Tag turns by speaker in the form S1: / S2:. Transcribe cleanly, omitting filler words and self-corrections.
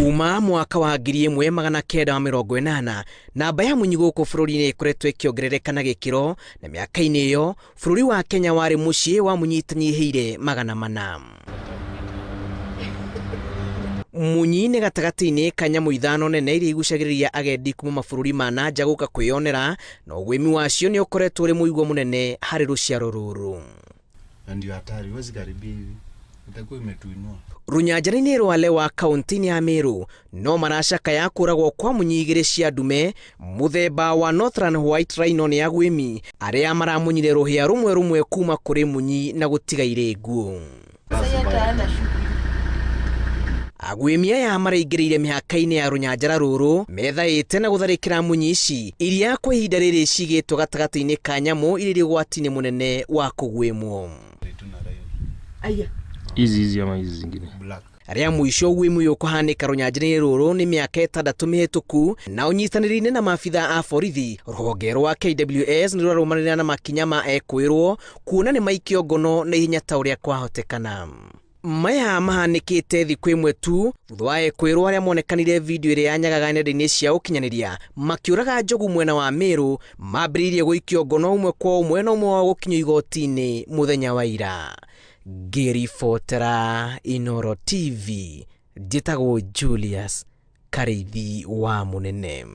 S1: Kuma mwaka wa 1980, namba ya munyi gũkũ bũrũri-inĩ ĩkoretwo ĩkĩongerereka na gĩkĩro, na mĩaka-inĩ ĩyo bũrũri wa Kenya warĩ mũciĩ wa munyi itanyihĩire 400. Munyi nĩ gatagatĩ-inĩ ka nyamũ ithano nene iria igucagĩrĩria agendi kuma mabũrũri ma na nja gũka kwĩyonera, na ũguĩmi wacio nĩ ũkoretwo ũrĩ mũigua mũnene harĩ rũciaro rũrũ.
S2: Na ndio hatari, huwezi karibia hivi, itakuwa imetuinua.
S1: Rũnyanjara-inĩ rwa Lewa kaunti-inĩ ya Meru no maracakaya kũragwo kwa munyi igĩrĩ cia ndume mũthemba wa Northern White Rhino nĩ agwĩmi arĩa maramunyire rũhĩa rũmwe rũmwe kuma kũrĩ munyi na gũtiga irĩ nguũ. Agwĩmi aya maraingĩrĩire mĩhaka-inĩ ya rũnyanjara rũrũ methaĩte na gũtharĩkĩra munyi ici iria kwa ihinda rĩrĩ cigĩtwo gatagatĩ-inĩ ka nyamũ iria irĩ ũgwati-inĩ mũnene wa kũguĩmwo.
S3: Hizi hizi ama hizi zingine?
S2: Black.
S1: Rĩa mũico ũguĩmi ũyũ kũhanĩka rũnyanjara-inĩ rũrũ nĩ mĩaka 6 mĩhĩtũku, na ũnyitanĩri-inĩ na maabitha a borithi, rũhonge rwa KWS nĩ rũrarũmanĩrĩra na makinya ma ekũĩrwo kuona nĩ maikio ngono na ihenya ta ũrĩa kwahotekana. Maya mahanĩkĩte thikũ ĩmwe tu thutha wa ekũĩrwo arĩa monekanire video ĩrĩa yanyagaga nenda-inĩ cia ũkinyanĩria makĩũraga njogu mwena wa Meru mambĩrĩirie gũikio ngono ũmwe kwa ũmwe na ũmwe wao gũkinyio igoti-inĩ mũthenya wa ira. Ngĩribotera Inooro TV, njĩtagwo Julius Karĩithi wa Mũnene.